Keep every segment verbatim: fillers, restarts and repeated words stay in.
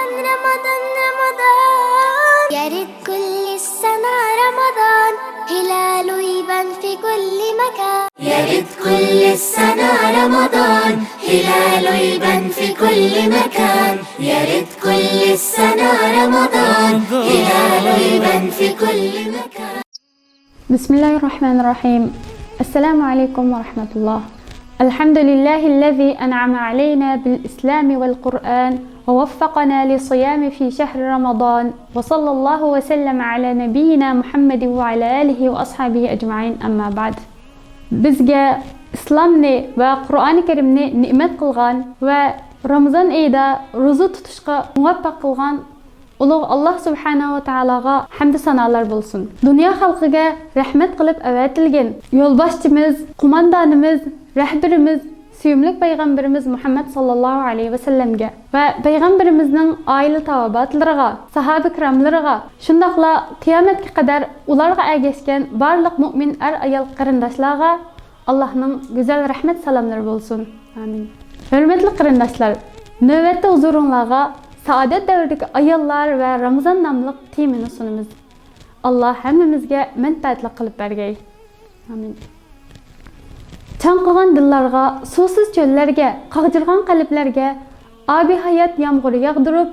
رمضان، رمضان، يا ريت كل السنة رمضان، هلال يبان في كل مكان. يا ريت كل السنة رمضان، هلال يبان في كل مكان. يا ريت كل السنة رمضان، هلال يبان في كل مكان. بسم الله الرحمن الرحيم. السلام عليكم ورحمة الله. الحمد لله الذي أنعم علينا بالإسلام والقرآن ووفقنا للصيام في شهر رمضان، وصلى الله وسلم على نبينا محمد وعلى آله وأصحابه أجمعين، أما بعد. بىزگە ئىسلامنى ۋە قۇرئانى كەرىمنى نېمەت قىلغان ۋە رامىزان ئېيىدا روزا تۇتۇشقا مۇۋەپپەق قىلغان ئۇلۇغ ئاللاھ سۇبھانەھۇ ۋە تائالاغا ھەمدۇ سانالار بولسۇن. دۇنيا خەلقىگە رەھمەت قىلىپ ئەۋەتىلگەن يولباشچىمىز، قوماندانىمىز، رەھبىرىمىز، سۆيۈملۈك پەيغەمبىرىمىز مۇھەممەد ساللاللاھۇ ئەلەيھى ۋەسەللەمگە ۋە پەيغەمبىرىمىزنىڭ ئائىلە تاۋابىئاتلىرىغا، ساھابە كىراملىرىغا، شۇنداقلا قىيامەتكە قەدەر ئۇلارغا ئەگەشكەن بارلىق مۆمىن ئەر-ئايال قېرىنداشلارغا ئاللاھنىڭ گۈزەل رەھمەت سالاملىرى بولسۇن. ئامىن. ھۆرمەتلىك قېرىنداشلار، نۆۋەتتە ھۇزۇرۇڭلارغا سائادەت دەۋرىدىكى ئاياللار ۋە رامىزان ناملىق تېمىنى سۇنىمىز. ئاللاھ ھەممىمىزگە مەنپەئەتلىك قىلىپ بەرگەي. ئامىن. چاڭقىغان دىللارغا، سۇسىز چۆللەرگە، قاغجىرىغان قەلبلەرگە ئابى ھايات يامغۇرى ياغدۇرۇپ،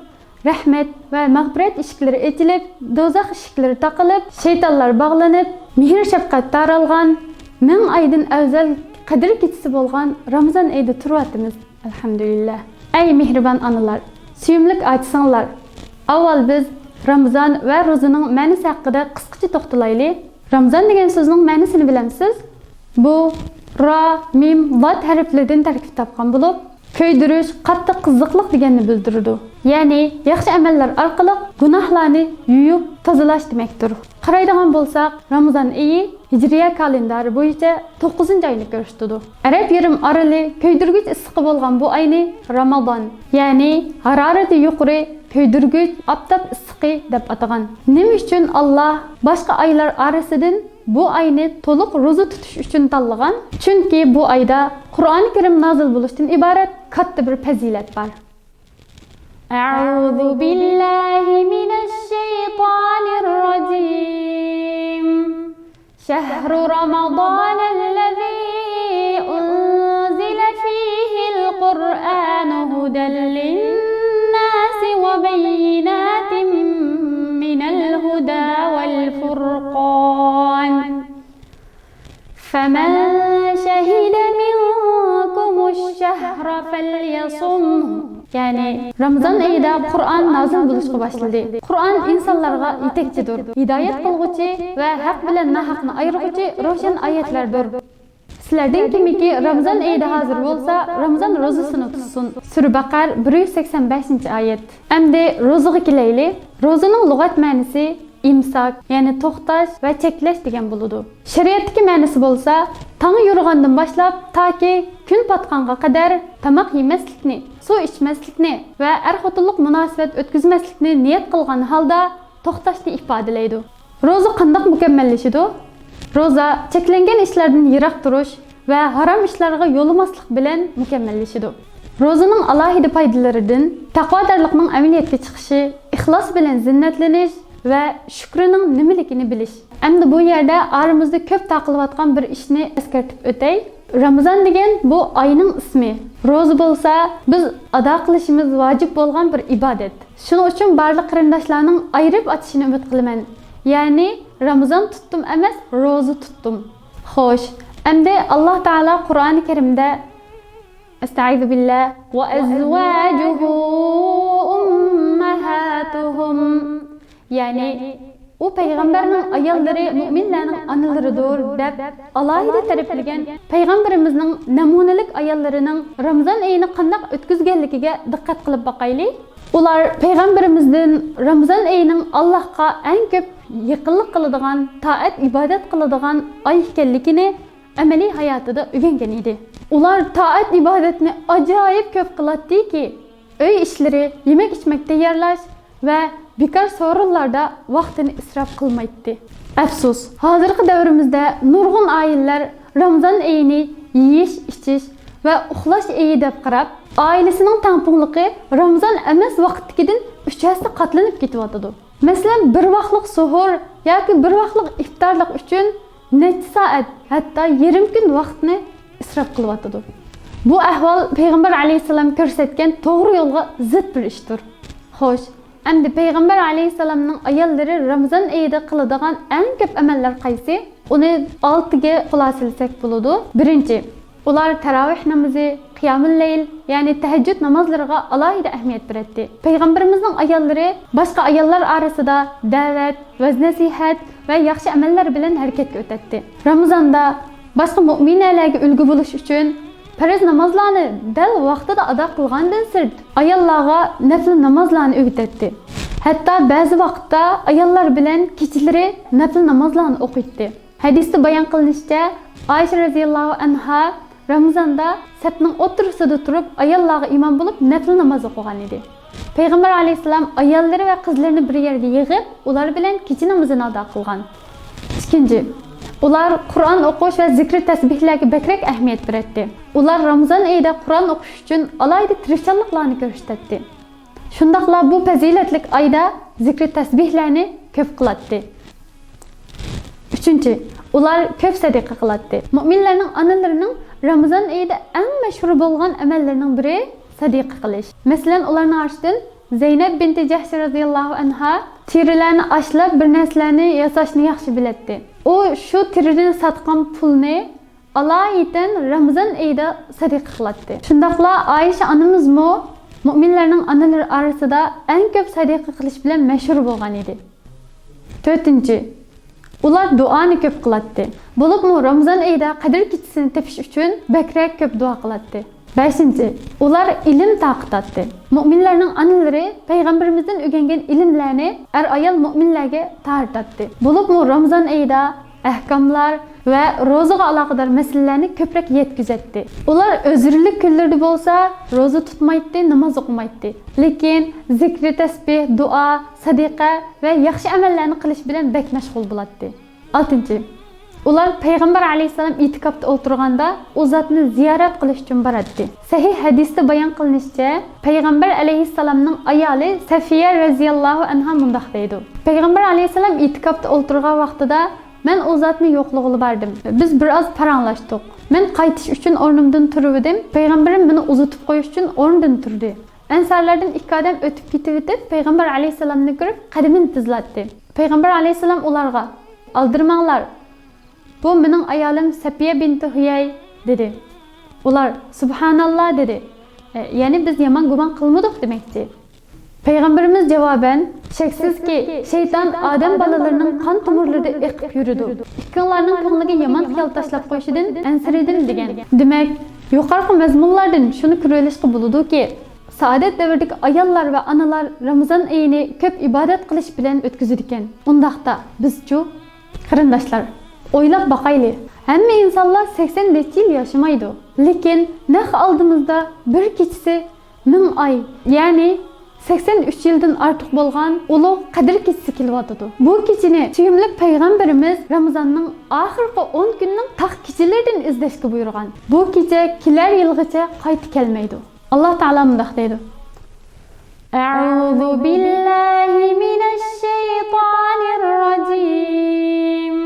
رەھمەت ۋە مەغپىرەت ئىشىكلىرى ئېچىلىپ، دوزاخ ئىشىكلىرى تاقىلىپ، شەيتانلار باغلىنىپ، مېھىر-شەپقەت تارالغان، مىڭ ئايدىن ئەۋزەل قەدىر كېچىسى بولغان رامىزان ئېيىدا تۇرۇۋاتىمىز. ئەلھەمدۇلىللا. ئەي مېھرىبان ئانىلار، سۆيۈملۈك ئاچا-سىڭىللار! ئاۋۋال بىز رامىزان ۋە روزىنىڭ مەنىسى ھەققىدە قىسقىچە توختىلايلى. رامىزان دېگەن سۆزنىڭ مەنىسىنى بىلەمسىز؟ بۇ را، مىم، ۋات ھەرپلىرىدىن تەركىب تاپقان بولۇپ، كۆيدۈرۈش، قاتتىق قىزىقلىق دېگەننى بىلدۈرىدۇ. يەنى ياخشى ئەمەللەر ئارقىلىق گۇناھلارنى يۇيۇپ تازىلاش دېمەكتۇر. قارايدىغان بولساق، رامىزان ئېيى ھىجرىيە كالېندارى بويىچە توققۇزىنچى ئاينى كۆرسىتىدۇ. ئەرەب يېرىم ئارىلى كۆيدۈرگۈچ ئىسسىقى بولغان بۇ ئاينى رامادان، يەنى ھارارىتى يۇقىرى كۆيدۈرگۈچ ئاپتاپ ئىسسىقى دەپ ئاتىغان. نېمە ئۈچۈن ئاللاھ باشقا ئايلار ئارىسىدىن بۇ ئاينى تولۇق روزا تۇتۇش ئۈچۈن تاللىغان؟ چۈنكى بۇ ئايدا قۇرئانى كەرىم نازىل بولۇشتىن ئىبارەت كاتتا بىر پەزىلەت بار. أعوذ بالله من الشيطان الرجيم. شهر رمضان الذي أنزل فيه القرآن هدى للناس وبينات من الهدى والفرقان. فمن شهد منكم الشهر فليصمه. يەنى رامىزان ئېيىدا قۇرئان نازىل بولۇشقا باشلىدى. قۇرئان ئىنسانلارغا يېتەكچىدۇر، ھىدايەت قىلغۇچى ۋە ھەق بىلەن ناھەقنى ئايرىغۇچى روشەن ئايەتلەردۇر. سىلەردىن كىمكى رامىزان ئېيىدا ھازىر بولسا، رامىزان روزىسىنى تۇتسۇن. سۈرە بەقەر، بىر يۈز سەكسەن بەشىنچى ئايەت. ئەمدى روزىغا كېلەيلى. روزىنىڭ لۇغەت مەنىسى ئىمساك، يەنى توختاش ۋە چەكلەش دېگەن بولىدۇ. شەرىئەتتىكى مەنىسى بولسا، تاڭ يورۇغاندىن باشلاپ تاكى كۈن پاتقانغا قەدەر تاماق يېمەسلىكنى، سۇ ئىچمەسلىكنى ۋە ئەر-خوتۇنلۇق مۇناسىۋەت ئۆتكۈزمەسلىكنى نىيەت قىلغان ھالدا توختاشنى ئىپادىلەيدۇ. روزا قانداق مۇكەممەللىشىدۇ؟ روزا چەكلەنگەن ئىشلاردىن يىراق تۇرۇش ۋە ھارام ئىشلارغا يولىماسلىق بىلەن مۇكەممەللىشىدۇ. روزىنىڭ ئالاھىدە پايدىلىرىدىن تەقۋادارلىقنىڭ ئەمەلىيەتكە چىقىشى، ئىخلاس بىلەن زىننەتلىنىش ۋە شۈكرىنىڭ نېمىلىكىنى بىلىش. ئەمدى بۇ يەردە ئارىمىزدا كۆپ تارقىلىۋاتقان بىر ئىشنى ئەسكەرتىپ ئۆتەي. رامىزان دېگەن بۇ ئاينىڭ ئىسمى. روزا بولسا بىز ئادا قىلىشىمىز ۋاجىپ بولغان بىر ئىبادەت. شۇنىڭ ئۈچۈن بارلىق قېرىنداشلارنىڭ ئايرىپ ئاتىشىنى ئۈمىد قىلىمەن. يەنى رامىزان تۇتتۇم ئەمەس، روزا تۇتتۇم. خوش، ئەمدى ئاللاھ تائالا قۇرئانى كەرىمدە، ئەستەئىزۇ بىللا، وأزواجه أمهاتهم، يەنى ئۇ پەيغەمبەرنىڭ ئاياللىرى مۆمىنلەرنىڭ ئانىلىرىدۇر دەپ ئالاھىدە تەرىپلىگەن پەيغەمبىرىمىزنىڭ نەمۇنىلىك ئاياللىرىنىڭ رامىزان ئېيىنى قانداق ئۆتكۈزگەنلىكىگە دىققەت قىلىپ باقايلى. ئۇلار پەيغەمبىرىمىزدىن رامىزان ئېيىنىڭ ئاللاھقا ئەڭ كۆپ يېقىنلىق قىلىدىغان، تائەت-ئىبادەت قىلىدىغان ئاي ئىكەنلىكىنى ئەمەلىي ھاياتىدا ئۆگەنگەن ئىدى. ئۇلار تائەت-ئىبادەتنى ئاجايىپ كۆپ قىلاتتىكى، ئۆي ئىشلىرى، يېمەك-ئىچمەك تەييارلاش ۋە بىكار سورۇنلاردا ۋاقتىنى ئىسراپ قىلمايتتى. ئەپسۇس، ھازىرقى دەۋرىمىزدە نۇرغۇن ئائىلىلەر رامىزان ئېيىنى يېيىش، ئىچىش ۋە ئۇخلاش ئېيى دەپ قاراپ، ئائىلىسىنىڭ تەڭپۇڭلۇقى رامىزان ئەمەس ۋاقىتتىكىدىن كەلسە قاتلىنىپ كېتىۋاتىدۇ. مەسىلەن، بىر ۋاقلىق سوھۇر ياكى بىر ۋاقلىق ئىپتارلىق ئۈچۈن نەچچە سائەت، ھەتتا يېرىم كۈن ۋاقىتنى ئىسراپ قىلىۋاتىدۇ. بۇ ئەھۋال پەيغەمبەر ئەلەيھىسسالام كۆرسەتكەن توغرا يولغا زىت بىر ئىشتۇر. خوش، ئەمدى پەيغەمبەر ئەلەيھىسسالامنىڭ ئاياللىرى رامىزان ئېيىدا قىلىدىغان ئەڭ كۆپ ئەمەللەر قايسى؟ ئۇنى ئالتىگە خۇلاسىلىسەك بولىدۇ. بىرىنچى، ئۇلار تاراۋىھ نامىزى، قىيامۇللەيل، يەنى تەھەججۇد نامازلىرىغا ئالاھىدە ئەھمىيەت بېرەتتى. پەيغەمبىرىمىزنىڭ ئاياللىرى باشقا ئاياللار ئارىسىدا دەۋەت، ۋەز-نەسىھەت ۋە ياخشى ئەمەللەر بىلەن ھەرىكەتكە ئۆتەتتى. رامىزاندا باشقا مۆمىنەلەرگە ئۈلگە بولۇش ئۈچۈن پەرز نامازلارنى دەل ۋاقتىدا ئادا قىلغاندىن سىرت، ئاياللارغا نەپلى نامازلارنى ئۆگىتەتتى. ھەتتا بەزى ۋاقىتتا ئاياللار بىلەن كېچىلىرى نەپلى نامازلارنى ئوقۇيتتى. ھەدىستە بايان قىلىنىشىچە، ئائىشە رەزىياللاھۇ ئەنھا رامىزاندا سەپنىڭ ئوتتۇرىسىدا تۇرۇپ، ئاياللارغا ئىمام بولۇپ، نەپلى ناماز ئوقۇغان ئىدى. پەيغەمبەر ئەلەيھىسسالام ئاياللىرى ۋە قىزلىرىنى بىر يەرگە يىغىپ، ئۇلار بىلەن كېچە نامىزىنى ئادا قىلغان. ئىككىنچى، ئۇلار قۇرئان ئوقۇش ۋە زىكرى تەسبىھلەرگە بەكرەك ئەھمىيەت بېرەتتى. ئۇلار رامىزان ئېيىدا قۇرئان ئوقۇش ئۈچۈن ئالاھىدە تىرىشچانلىقلارنى كۆرسىتەتتى. شۇنداقلا بۇ پەزىلەتلىك ئايدا زىكرى تەسبىھلەرنى كۆپ قىلاتتى. ئۈچىنچى، ئۇلار كۆپ سەدىقە قىلاتتى. مۆمىنلەرنىڭ ئانىلىرىنىڭ رامىزان ئېيىدا ئەڭ مەشھۇر بولغان ئەمەللىرىنىڭ بىرى سەدىقە قىلىش. مەسىلەن، ئۇلارنىڭ ئارىسىدىن زەينەب بىنتى جەھش رەزىياللاھۇ ئەنھا تېرىلەرنى ئاشلاپ، بىر نەرسىلەرنى ياساشنى ياخشى بىلەتتى. ئۇ شۇ تېرىدىن ساتقان پۇلنى ئالايىتەن رامىزان ئېيىدا سەدىقە قىلاتتى. شۇنداقلا ئائىشە ئانىمىزمۇ مۆمىنلەرنىڭ ئانىلىرى ئارىسىدا ئەڭ كۆپ سەدىقە قىلىش بىلەن مەشھۇر بولغان ئىدى. تۆتىنچى، ئۇلار دۇئانى كۆپ قىلاتتى. بولۇپمۇ رامىزان ئېيىدا قەدىر كېچىسىنى تېپىش ئۈچۈن بەكرەك كۆپ دۇئا قىلاتتى. بەشىنچى، ئۇلار ئىلىم تارقىتاتتى. مۆمىنلەرنىڭ ئانىلىرى پەيغەمبىرىمىزدىن ئۆگەنگەن ئىلىملەرنى ئەر-ئايال مۆمىنلەرگە تارتاتتى. بولۇپمۇ رامىزان ئېيىدا ئەھكاملار ۋە روزىغا ئالاقىدار مەسىلىلەرنى كۆپرەك يەتكۈزەتتى. ئۇلار ئۆزرىلىك كۈنلىرىدە بولسا روزا تۇتمايتتى، ناماز ئوقۇمايتتى. لېكىن زىكرى تەسبىھ، دۇئا، سەدىقە ۋە ياخشى ئەمەللەرنى قىلىش بىلەن بەك مەشغۇل بولاتتى. ئالتىنچى، ئۇلار پەيغەمبەر ئەلەيھىسسالام ئېتىكاپتا ئولتۇرغاندا ئۇ زاتنى زىيارەت قىلىش ئۈچۈن باراتتى. سەھىھ ھەدىستە بايان قىلىنىشىچە، پەيغەمبەر ئەلەيھىسسالامنىڭ ئايالى سەفىيە رەزىياللاھۇ ئەنھا مۇنداق دەيدۇ: پەيغەمبەر ئەلەيھىسسالام ئېتىكاپتا ئولتۇرغان ۋاقتىدا مەن ئۇ زاتنى يوقلىغىلى باردىم. بىز بىر ئاز پاراڭلاشتۇق. مەن قايتىش ئۈچۈن ئورنۇمدىن تۇرۇۋىدىم. پەيغەمبىرىم مېنى ئۇزىتىپ قويۇش ئۈچۈن ئورنىدىن تۇردى. ئەنسارلاردىن ئىككى ئادەم ئۆتۈپ كېتىۋېتىپ، پەيغەمبەر ئەلەيھىسسالامنى كۆرۈپ، قەدىمىنى تېزلەتتى. پەيغەمبەر ئەلەيھىسسالام ئۇلارغا: «ئالدىرىماڭلار، بۇ مېنىڭ ئايالىم سەپىيە بىنتى ھۈيەي» دېدى. ئۇلار: «سۇبھاناللا» دېدى. ئە، يەنى بىز يامان گۇمان قىلمىدۇق دېمەكچى. پەيغەمبىرىمىز جاۋابەن: «شەكسىزكى، شەيتان ئادەم بالىلىرىنىڭ قان تومۇرلىرىدا ئېقىپ يۈرىدۇ. ئىككىڭلارنىڭ كۆڭلىگە يامان خىيال تاشلاپ قويۇشىدىن ئەنسىرىدىم» دېگەن. دېمەك، يۇقىرىقى مەزمۇنلاردىن شۇنى كۆرۈۋېلىشقا بولىدۇكى، سائادەت دەۋرىدىكى ئاياللار ۋە ئانىلار رامىزان ئېيىنى كۆپ ئىبادەت قىلىش بىلەن ئۆتكۈزىدىكەن. ئۇنداقتا بىزچۇ؟ قېرىنداشلار، ئويلاپ باقايلى. ھەممە ئىنسانلار سەكسەن نەچچە يىل ياشىمايدۇ. لېكىن نەق ئالدىمىزدا بىر كېچىسى مىڭ ئاي، يەنى سەكسەن ئۈچ يىلدىن ئارتۇق بولغان ئۇلۇغ قەدىر كېچىسى كېلىۋاتىدۇ. بۇ كېچىنى سۆيۈملۈك پەيغەمبىرىمىز رامىزاننىڭ ئاخىرقى ئون كۈنىنىڭ تاق كېچىلىرىدىن ئىزدەشكە بۇيرۇغان. بۇ كېچە كېلەر يىلغىچە قايتا كەلمەيدۇ. ئاللا تائالا مۇنداق دەيدۇ: أعوذ بالله من الشيطان الرجيم.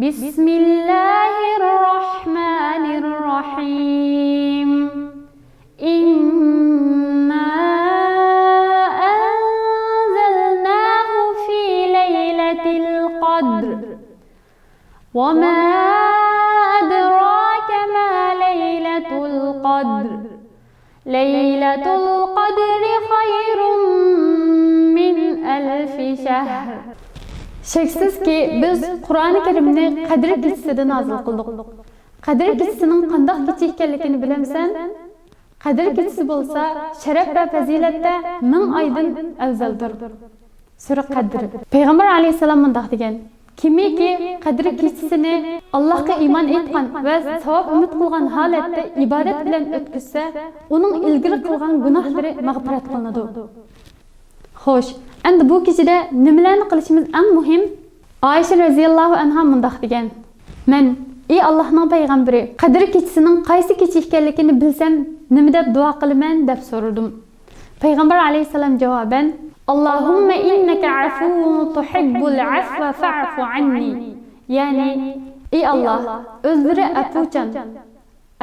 بسم الله الرحمن الرحيم. إنا أنزلناه في ليلة القدر. وما أدراك ما ليلة القدر. ليلة القدر خير من ألف شهر. شەكسىزكى، بىز قۇرئانى كەرىمنى قەدىر كېچىسىدە نازىل قىلدۇق. قەدىر كېچىسىنىڭ قانداق كېچە ئىكەنلىكىنى بىلەمسەن؟ قەدىر كېچىسى بولسا شەرەپ ۋە پەزىلەتتە مىڭ ئايدىن ئەۋزەلدۇر. سۈرە قەدر. پەيغەمبەر ئەلەيھىسسالام مۇنداق دېگەن: «كىمكى قەدىر كېچىسىنى ئاللاھقا ئىمان ئېيتقان ۋە ساۋاب ئۈمىد قىلغان ھالەتتە ئىبادەت بىلەن ئۆتكۈزسە، ئۇنىڭ ئىلگىرى قىلغان گۇناھلىرى مەغپىرەت قىلىنىدۇ.» خوش، ئەمدى بۇ كېچىدە نېمىلەرنى قىلىشىمىز ئەڭ مۇھىم؟ ئائىشە رەزىياللاھۇ ئەنھا مۇنداق دېگەن: «مەن، ئى ئاللاھنىڭ پەيغەمبىرى، قەدىر كېچىسىنىڭ قايسى كېچە ئىكەنلىكىنى بىلسەم، نېمە دەپ دۇئا قىلىمەن؟» دەپ سورىدىم. پەيغەمبەر ئەلەيھىسسالام جاۋابەن: اللهم إنك عفو تحب العفو فاعف عني. يەنى، ئى ئاللاھ، ئۆزلىرى ئەپۇچان،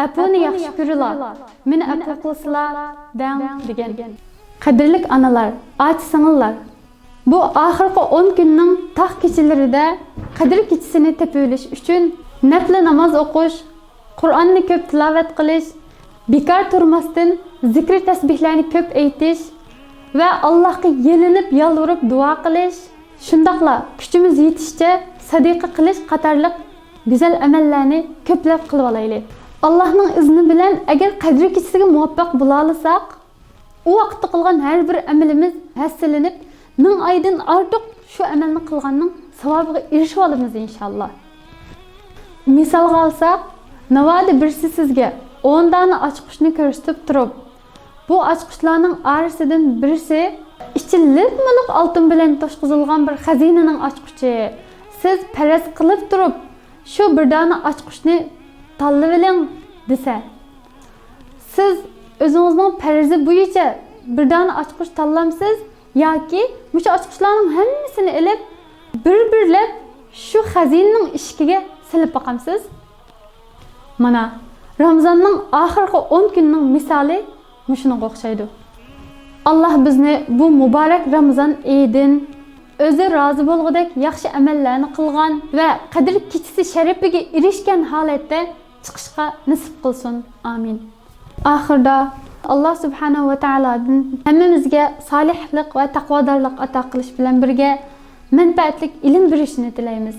ئەپۇنى ياخشى كۆرىلا، مېنى ئەپۇ قىلسىلا دەڭ، دېگەن. قەدىرلىك ئانىلار، ئاچا-سىڭىللار، بۇ ئاخىرقى ئون كۈننىڭ تاق كېچىلىرىدە قەدىر كېچىسىنى تېپىۋېلىش ئۈچۈن نەپلە ناماز ئوقۇش، قۇرئاننى كۆپ تىلاۋەت قىلىش، بىكار تۇرماستىن زىكرى تەسبىھلەرنى كۆپ ئېيتىش ۋە ئاللاھقا يېلىنىپ يالۋۇرۇپ دۇئا قىلىش، شۇنداقلا كۈچىمىز يېتىشىچە سەدىقە قىلىش قاتارلىق گۈزەل ئەمەللەرنى كۆپلەپ قىلىۋالايلى. ئاللاھنىڭ ئىزنى بىلەن ئەگەر قەدىر كېچىسىگە مۇۋەپپەق بولالىساق، ئۇ ۋاقىتتا قىلغان ھەر بىر ئەمىلىمىز ھەسسىلىنىپ، مىڭ ئايدىن ئارتۇق شۇ ئەمەلنى قىلغاننىڭ ساۋابىغا ئېرىشىۋالىمىز، ئىنشاللا. مىسالغا ئالساق، ناۋادا بىرسى سىزگە ئون دانە ئاچقۇچنى كۆرسىتىپ تۇرۇپ، بۇ ئاچقۇچلارنىڭ ئارىسىدىن بىرسى ئىچى لىپمۇلۇق ئالتۇن بىلەن توشقۇزۇلغان بىر خەزىنىنىڭ ئاچقۇچى، سىز پەرەز قىلىپ تۇرۇپ، شۇ بىر دانە ئاچقۇچنى تاللىۋېلىڭ، دېسە، سىز ئۆزىڭىزنىڭ پەرىزى بويىچە بىر دانە ئاچقۇچ تاللامسىز ياكى مۇشۇ ئاچقۇچلارنىڭ ھەممىسىنى ئېلىپ، بىر-بىرلەپ شۇ خەزىنىنىڭ ئىشىكىگە سېلىپ باقامسىز؟ مانا، رامىزاننىڭ ئاخىرقى ئون كۈنىنىڭ مىسالى مۇشۇنىڭغا ئوخشايدۇ. ئاللاھ بىزنى بۇ مۇبارەك رامىزان ئېيىدىن ئۆزى رازى بولغۇدەك ياخشى ئەمەللەرنى قىلغان ۋە قەدىر كېچىسى شەرىپىگە ئېرىشكەن ھالەتتە چىقىشقا نېسىپ قىلسۇن. ئامىن. ئاخىردا، ئاللاھ سۇبھانەھۇ ۋە تائالادىن ھەممىمىزگە سالىھلىق ۋە تەقۋادارلىق ئاتا قىلىش بىلەن بىرگە، مەنپەئەتلىك ئىلىم بېرىشىنى تىلەيمىز.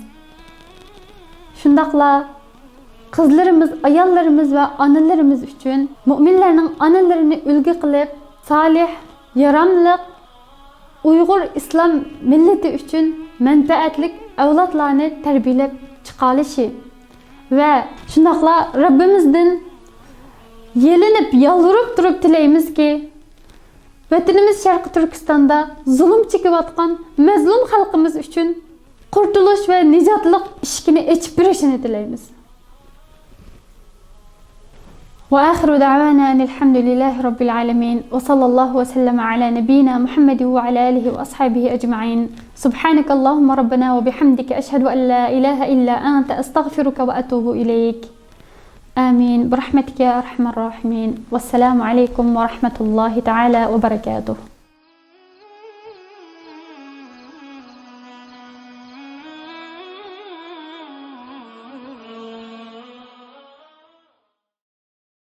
شۇنداقلا قىزلىرىمىز، ئاياللىرىمىز ۋە ئانىلىرىمىز ئۈچۈن، مۇئمىنلەرنىڭ ئانىلىرىنى ئۈلگە قىلىپ، سالىھ، ياراملىق ئۇيغۇر ئىسلام مىللىتى ئۈچۈن مەنپەئەتلىك ئەۋلادلارنى تەربىيەلەپ چىقالىشى ۋە شۇنداقلا رەببىمىزدىن يېلىنىپ، يالۋۇرۇپ تۇرۇپ تىلەيمىزكى، ۋەتىنىمىز شەرقىي تۈركىستاندا زۇلۇم چېكىۋاتقان مەزلۇم خەلقىمىز ئۈچۈن قۇرتۇلۇش ۋە نىجاتلىق ئىشىكىنى ئېچىپ بېرىشىنى تىلەيمىز. وآخر دعوانا أن الحمد لله رب العالمين، وصلى الله وسلم على نبينا محمد وعلى آله وأصحابه أجمعين. سبحانك اللهم ربنا وبحمدك، أشهد أن لا إله إلا أنت، أستغفرك وأتوب إليك. آمين برحمتك يا أرحم الراحمين. والسلام عليكم ورحمة الله تعالى وبركاته.